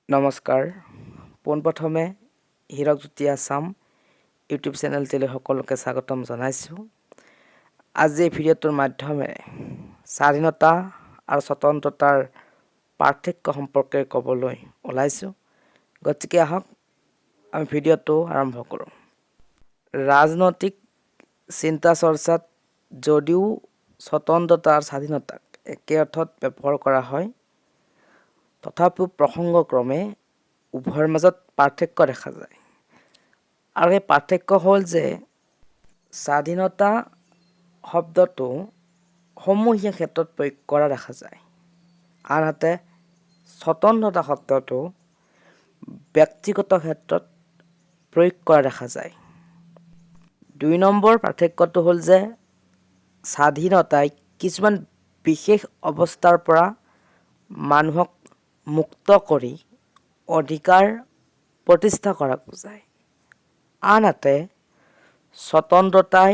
নমস্কাৰ। পোনপ্ৰথমে হীৰকজ্যোতি আছাম ইউটিউব চেনেলটিলৈ সকলোকে স্বাগতম জনাইছোঁ। আজি এই ভিডিঅ'টোৰ মাধ্যমেৰে স্বাধীনতা আৰু স্বতন্ত্ৰতাৰ পাৰ্থক্য সম্পৰ্কে ক'বলৈ ওলাইছোঁ। গতিকে আহক, আমি ভিডিঅ'টো আৰম্ভ কৰোঁ। ৰাজনৈতিক চিন্তা চৰ্চাত যদিও স্বতন্ত্ৰতা আৰু স্বাধীনতাক একে অৰ্থত ব্যৱহাৰ কৰা হয়, তথাপিও প্ৰসংগক্ৰমে উভয়ৰ মাজত পাৰ্থক্য দেখা যায়। আৰু এই পাৰ্থক্য হ'ল যে স্বাধীনতা শব্দটো সমূহীয়া ক্ষেত্ৰত প্ৰয়োগ কৰা দেখা যায়, আনহাতে স্বতন্ত্ৰতা শব্দটো ব্যক্তিগত ক্ষেত্ৰত প্ৰয়োগ কৰা দেখা যায়। 2 নম্বৰ পাৰ্থক্যটো হ'ল যে স্বাধীনতাই কিছুমান বিশেষ অৱস্থাৰ পৰা মানুহক মুক্ত কৰি অধিকাৰ প্ৰতিষ্ঠা কৰাক বুজায়, আনহাতে স্বতন্ত্ৰতাই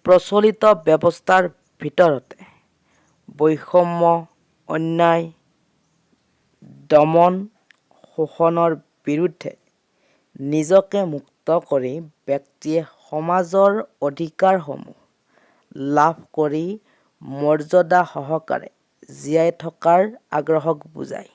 প্ৰচলিত ব্যৱস্থাৰ ভিতৰতে বৈষম্য, অন্যায়, দমন, শোষণৰ বিৰুদ্ধে নিজকে মুক্ত কৰি ব্যক্তিয়ে সমাজৰ অধিকাৰসমূহ লাভ কৰি মৰ্যাদা সহকাৰে জীয়াই থকাৰ আগ্ৰহক বুজায়।